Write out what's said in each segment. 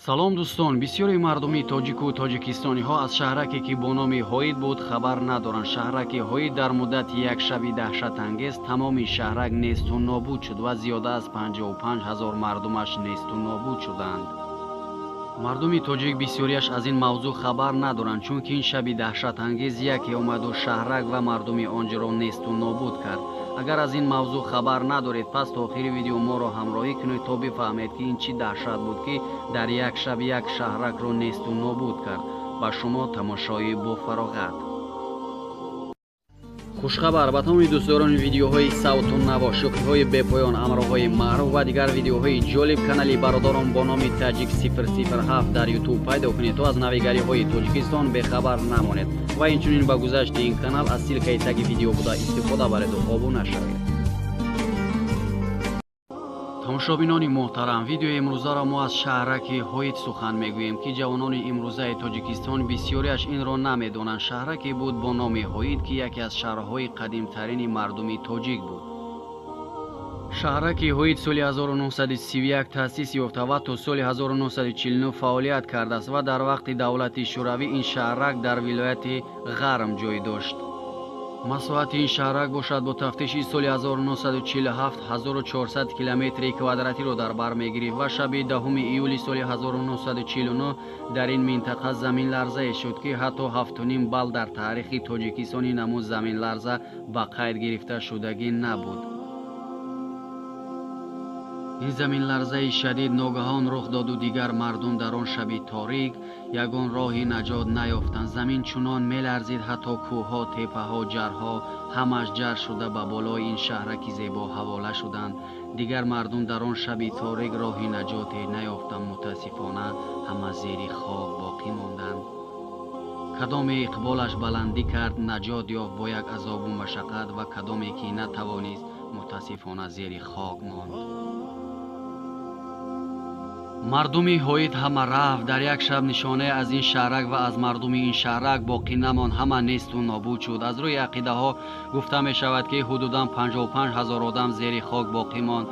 Салом дӯстон, бисёри мардуми тоҷику тоҷикистониҳо аз шаҳраке ки бо номи Ҳоид буд хабар надоранд. Шаҳраки Ҳоид дар муддати як шаби даҳшатангез тамоми шаҳрак несту нобуд шуд ва зиёда аз 55 ҳазор мардумаш несту нобуд шуданд. Мардуми тоҷик бисёриаш аз ин мавзӯъ хабар надоранд, чунки ин шаби даҳшатангез яке омаду шаҳрак ва мардуми онҷоро несту нобуд кард. Агар аз ин мавзӯъ хабар надоред, пас то охири видео моро ҳамроҳӣ кунед то бифаҳмед ки ин чӣ даҳшат буд ки дар як шаб як шаҳракро несту нобуд кард. Ба шумо тамошои бофароғат. Хушхабар ба тамоми дӯстдорони видеоҳои савту наво, шӯхиҳои бепоён, амроҳои маъруф ва дигар видеоҳои ҷолиб канали бародарон бо номи Таҷик 007 дар Ютуб пайдо кунед то аз навигариҳои Тоҷикистон бехабар намонед ва инчунин ба гузашти ин канал аз ссылкаи таги видео буда истифода бареду обуна шавед. Тамошобинони муҳтарам, видеои имрӯзаро мо аз шаҳраки Ҳоид сухан мегӯем ки ҷавонони имрӯзаи Тоҷикистон бисёриаш инро намедонанд. Шаҳраке буд бо номи Ҳоид ки яке аз шаҳрҳои қадимтарини мардуми тоҷик буд. Шаҳраки Ҳоид соли 1931 таъсис ёфта ва то соли 1949 фаъолият кардааст ва дар вақти давлати Шӯравӣ ин шаҳрак дар вилояти Ғарм ҷой дошт. Масоҳати ин шаҳрак бошад бо тафтиши соли 1947 1400 километри квадратиро дар бар мегирифт ва шаби 10 июли соли 1949 дар ин минтақа заминларзае шуд ки ҳатто 7,5 балл дар таърихи Тоҷикистони намуд заминларза ба қайд гирифта шудагӣ набуд. Ин заминларзаи шадид ногаҳон рух доду дигар мардум дар он шаби торик ягон роҳи наҷот наёфтанд. Замин чунон меларзид, ҳатто кӯҳҳо, теппаҳо, ҷарҳо ҳамаш ҷар шуда ба болои ин шаҳраки зебо ҳавола шуданд. Дигар мардум дар он шаби торик роҳи наҷоте наёфтанд. Мутаассифона ҳама зери хок боқӣ монданд. Кадоме иқболаш баландӣ кард, наҷот ёфт бо як азобу машаққат ва кадоме ки натавонист, мутаассифона зери хок монд. Мардуми Ҳоид ҳама рафт. Дар як шаб нишонае аз ин шаҳрак ва аз мардуми ин шаҳрак боқӣ намонд, ҳама несту нобуд шуд. Аз рӯи ақидаҳо гуфта мешавад ки ҳудудан 55 ҳазор одам зери хок боқӣ монд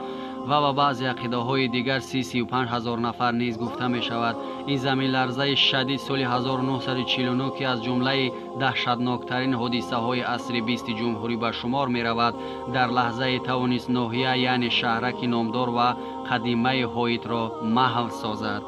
ва ба баъзе ақидаҳои дигар 35 ҳазор нафар низ гуфта мешавад. Ин заминларзаи шадид соли 1949 ки аз ҷумлаи даҳшатноктарин ҳодисаҳои асри бисти ҷумҳурӣ ба шумор меравад, дар лаҳзае тавонист ноҳия яъне шаҳраки номдор ва қадимаи Ҳоидро маҳв созад.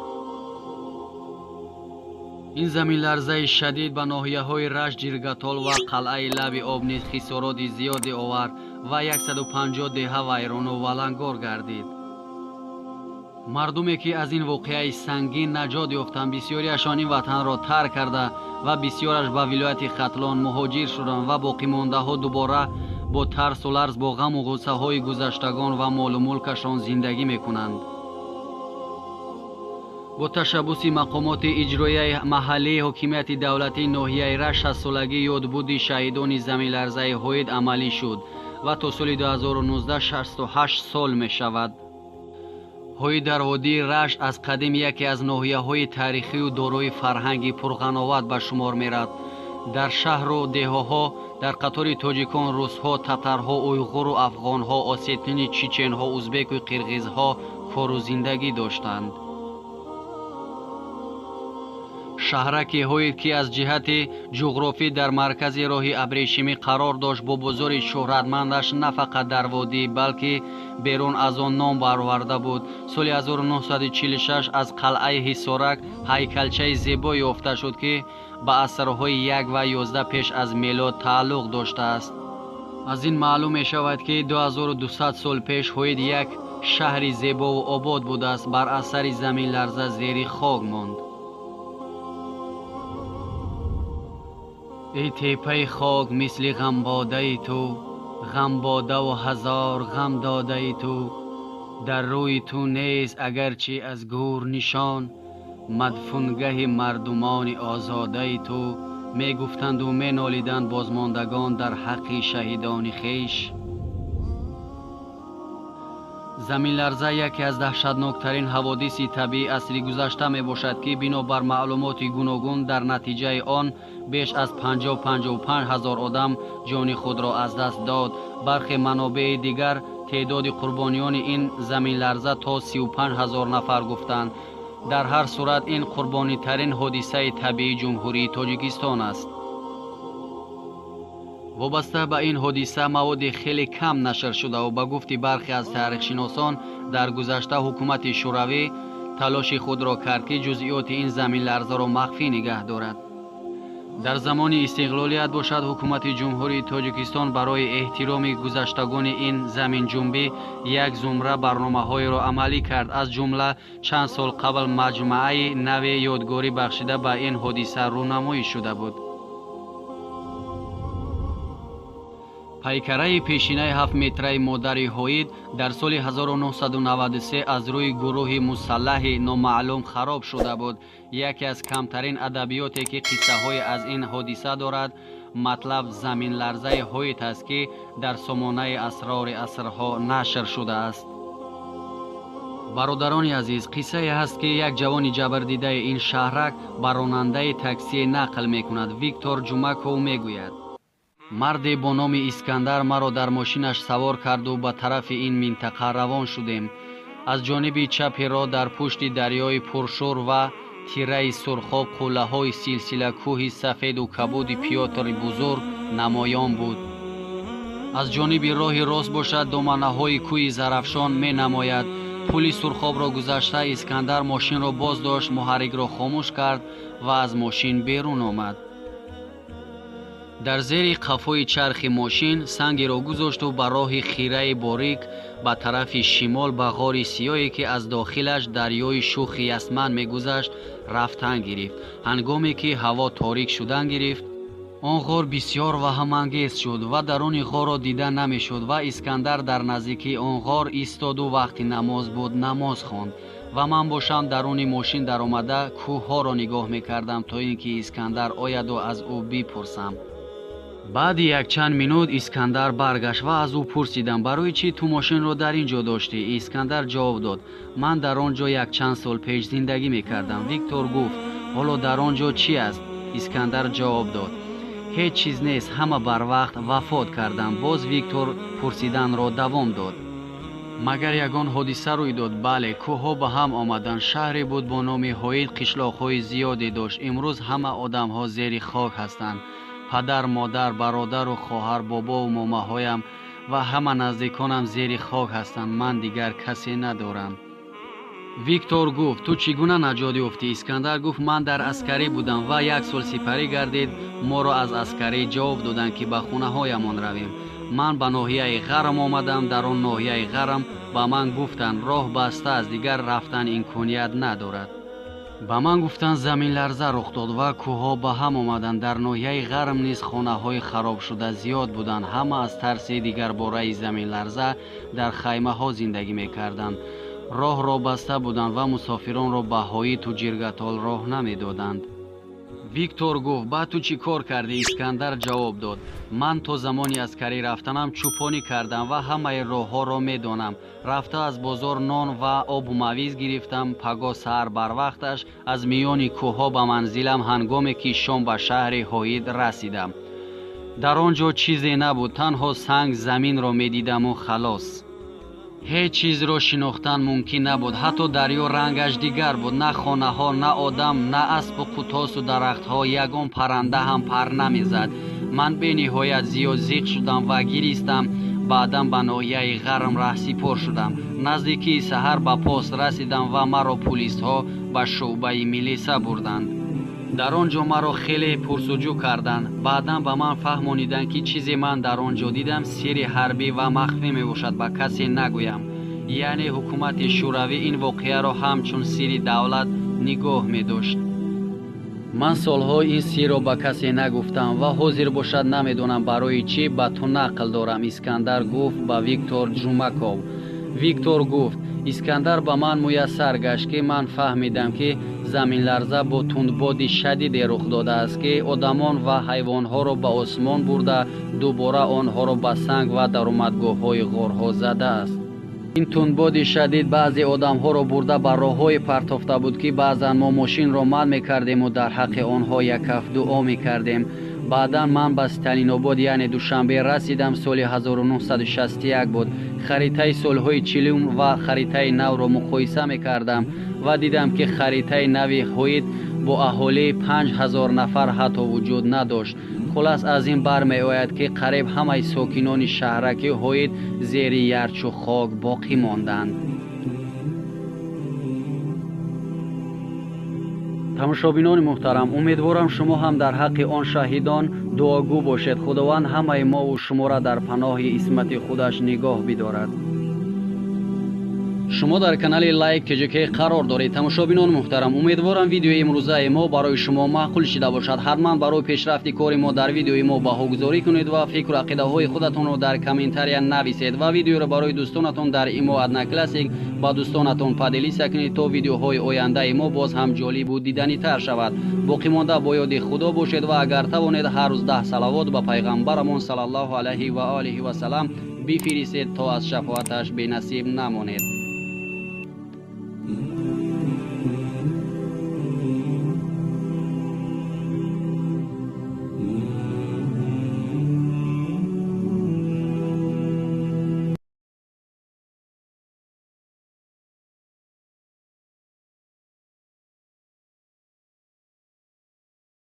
Ин заминларзаи шадид ба ноҳияҳои Рашт, Ҷиргатол ва қалъаи Лаби об низ хисороти зиёде овард ва 150 деҳа вайрону валангор гардид. Мардуме ки аз ин воқеаи сангин наҷот ёфтанд, бисёриашон ин ватанро тарк карда ва бисёраш ба вилояти Хатлон муҳоҷир шуданд ва боқимондаҳо дубора бо тарсу ларз, бо ғаму ғуссаҳои гузаштагон ва молу мулкашон зиндагӣ мекунанд. Бо ташаббуси мақомоти иҷроияи маҳаллии ҳокимияти давлатии ноҳияи Рашт 60-солагии ёдбуди шаҳидони заминларзаи Ҳоид амалӣ шуд ва то соли 2019 68 сол мешавад. Ҳоид дар водии Рашт аз қадим яке аз ноҳияҳои таърихию дорои фарҳанги пурғановат ба шумор меравад. Дар шаҳру деҳоҳо дар қатори тоҷикон, русҳо, татарҳо, уйғуру афғонҳо, осетини, чеченҳо, узбеку қирғизҳо кору зиндагӣ доштанд. Шаҳраки Ҳоид ки аз ҷиҳати ҷуғрофӣ дар маркази роҳи абрешимӣ қарор дошт, бо бозори шӯҳратмандаш на фақат дар водӣ, балки берун аз он ном бароварда буд. Соли 1946 аз қалъаи Ҳисорак ҳайкалчаи зебо ёфта шуд ки ба асрҳои 1 ва 11 пеш аз мелод тааллуқ доштааст. Аз ин маълум мешавад ки 2200 сол пеш Ҳоид як шаҳри зебову обод будааст, бар асари заминларза зери хок монд. Эй теппаи хок мисли ғамбодаи ту, ғамбодаву ҳазор ғам додаи ту, дар рӯи ту нест агарчи аз гӯр нишон, мадфунгаҳи мардумони озодаи ту. Мегуфтанду менолиданд бозмондагон дар ҳаққи шаҳидони хеш. Заминларза яке аз даҳшатноктарин ҳаводиси табиии асри гузашта мебошад ки бинобар маълумоти гуногун дар натиҷаи он беш аз 50-55 ҳазор одам ҷони худро аз даст дод. Бархе манобеи дигар теъдоди қурбониёни ин заминларза то 35 ҳазор нафар гуфтанд. Дар ҳар сурат ин қурбонитарин ҳодисаи табиии Ҷумҳурии Тоҷикистон аст. Вобаста ба ин ҳодиса маводи хеле кам нашр шудаву ба гуфти бархе аз таърихшиносон дар гузашта ҳукумати Шӯравӣ талоши худро кард, ки ҷузъиёти ин заминларзаро махфӣ нигаҳ дорад. Дар замони истиқлолият бошад, ҳукумати Ҷумҳурии Тоҷикистон барои эҳтироми гузаштагони ин заминҷунбӣ як зумра барномаҳоеро амалӣ кард. Аз ҷумла чанд сол қабл маҷмӯаи нави ёдгорӣ бахшида ба ин ҳодиса рӯнамоӣ шуда буд. Пайкараи пешинаи 7-метраи модари Ҳоид дар соли 1993 аз рӯи гурӯҳи мусаллаҳи номаълум хароб шуда буд. Яке аз камтарин адабиёте ки қиссаҳое аз ин ҳодиса дорад, матлаб заминларзаи Ҳоид аст, ки дар сомонаи Асрори асрҳо нашр шудааст. Бародарони азиз, қиссае ҳаст, ки як ҷавони ҷабрдидаи ин шаҳрак ба ронандаи таксие нақл мекунад. Виктор Ҷумаков мегӯяд: марде бо номи Искандар маро дар мошинаш савор карду ба тарафи ин минтақа равон шудем. Аз ҷониби чапи роҳ дар пушти дарёи пуршӯр ва тираи сурхоб қуллаҳои силсила кӯҳи сафеду кабуди Пётри бузург намоён буд. Аз ҷониби роҳи рост бошад, доманаҳои кӯҳи Зарафшон менамояд. Пули сурхобро гузашта Искандар мошинро боз дошт, муҳаррикро хомӯш кард ва аз мошин берун омад. Дар зери қафои чархи мошин сангеро гузошту ба роҳи хираи борик ба тарафи шимол ба ғори сиёҳе, ки аз дохилаш дарёи шухи Ясман мегузашт, рафтан гирифт. Ҳангоме ки ҳаво торик шудан гирифт, он ғор бисёр ваҳмангез шуд ва даруни ғорро дида намешуд ва Искандар дар наздикии он ғор истоду вақти намоз буд намоз хонд ва ман бошам даруни мошин даромада кӯҳҳоро нигоҳ мекардам, то ин ки Искандар ояду аз ӯ бипурсам. Баъди якчанд минут Искандар баргашт ва аз ӯ пурсидам: барои чӣ ту мошинро дар ин ҷо доштӣ? Искандар ҷавоб дод: ман дар он ҷо якчанд сол пеш зиндагӣ мекардам. Виктор гуфт: ҳоло дар он ҷо чӣ аст? Искандар ҷавоб дод: ҳеҷ чиз нест, ҳама барвақт вафот кардам. Боз Виктор пурсиданро давом дод: магар ягон ҳодиса рӯй дод? Бале, кӯҳҳо ба ҳам омаданд. Шаҳре буд бо номи Ҳоид, қишлоқҳои зиёде дошт. Имрӯз ҳама одамҳо зери хок ҳастанд. Падар, модар, бародару хоҳар, бобову момаҳоям ва ҳама наздиконам зери хок ҳастанд. Ман дигар касе надорам. Виктор гуфт: ту чӣ гуна наҷот ёфтӣ? Искандар гуфт: ман дар аскарӣ будам ва як сол сипарӣ гардид. Моро аз аскарӣ ҷавоб доданд, ки ба хонаҳоямон равем. Ман ба ноҳияи Ғарм омадам. Дар он ноҳияи Ғарм ба ман гуфтанд роҳ баста аст, дигар рафтан имконият надорад. Ба ман гуфтанд заминларза рух дод ва кӯҳҳо ба ҳам омаданд. Дар ноҳияи Ғарм низ хонаҳои харобшуда зиёд буданд. Ҳама аз тарси дигарбораи заминларза дар хаймаҳо зиндагӣ мекарданд. Роҳро баста буданд ва мусофиронро ба Ҳоиту Ҷиргатол роҳ намедоданд. Виктор гуфт: баъд ту чӣ кор кардӣ? Искандар ҷавоб дод: ман то замони аскарӣ рафтанам чӯпонӣ кардам ва ҳамаи роҳҳоро медонам. Рафта аз бозор нон ва обу мавиз гирифтам. Пагоҳ саҳар барвақташ аз миёни кӯҳҳо ба манзилам, ҳангоме ки шом ба шаҳри Ҳоид расидам. Дар он ҷо чизе набуд, танҳо санг заминро медидаму халос. Ҳеҷ чизро шинохтан мумкин набуд. Ҳатто дарё рангаш дигар буд. На хонаҳо, на одам, на аспу қутосу дарахтҳо, ягон парранда ҳам пар намезад. Ман бениҳоят зиёд зиқ шудам ва гиристам. Баъдан ба ноҳияи Ғарм раҳсипор шудам. Наздикии саҳар ба пост расидам ва маро пулисҳо ба шӯъбаи милиса бурданд. Дар он ҷо маро хеле пурсуҷӯ карданд. Баъдан ба ман фаҳмониданд, ки чизе ман дар он ҷо дидам сирри ҳарбӣ ва махфӣ мебошад, ба касе нагӯям. Яъне ҳукумати Шӯравӣ ин воқеаро ҳамчун сирри давлат нигоҳ медошт. Ман солҳо ин сирро ба касе нагуфтам ва ҳозир бошад намедонам барои чӣ ба ту нақл дорам, Искандар гуфт ба Виктор Ҷумаков. Виктор гуфт: Искандар ба ман муяссар гашт, ки ман фаҳмидам, ки заминларза бо тундбоди шадиде рух додааст, ки одамон ва ҳайвонҳоро ба осмон бурда, дубора онҳоро ба санг ва даромадгоҳҳои ғорҳо задааст. Ин тундбоди шадид баъзе одамҳоро бурда ба роҳҳое партофта буд, ки баъзан мо мошинро манъ мекардему дар ҳаққи онҳо як ҳафт дуо мекардем. Баъдан ман ба Сталинобод, яъне Душанбе расидам. Соли 1961 буд. Харитаи солҳои чилум ва харитаи навро муқоиса мекардам ва дидам, ки харитаи нави Ҳоид бо аҳолии 5000 нафар ҳатто вуҷуд надошт. Хулас, аз ин бармеояд, ки қариб ҳамаи сокинони шаҳраки Ҳоид зери ярчу хок боқӣ монданд. Тамошобинони муҳтарам, умедворам, шумо ҳам дар ҳаққи он шаҳидон дуогӯ бошед. Худованд ҳамаи мову шуморо дар паноҳи исмати худаш нигоҳ бидорад. Шумо дар канали Лайк ТЖК қарор доред. Тамошобинони муҳтарам, умедворам, видеои имрӯзаи мо барои шумо маъқул шида бошад. Ҳатман барои пешрафти кори мо дар видеои мо баҳогузорӣ кунед ва фикру ақидаҳои худатонро дар комментария нависед ва видеоро барои дӯстонатон дар Имо, Одноклассник ба дӯстонатон поделиться кунед, то видеоҳои ояндаи мо боз ҳам ҷолибу диданитар шавад. Боқӣ монда бо ёди Худо бошед ва агар тавонед, ҳар рӯз 10 салавот ба пайғамбарамон саллаллоҳу алайҳи ва олиҳи васалам бифиристед, то аз шафоаташ бенасиб намонед.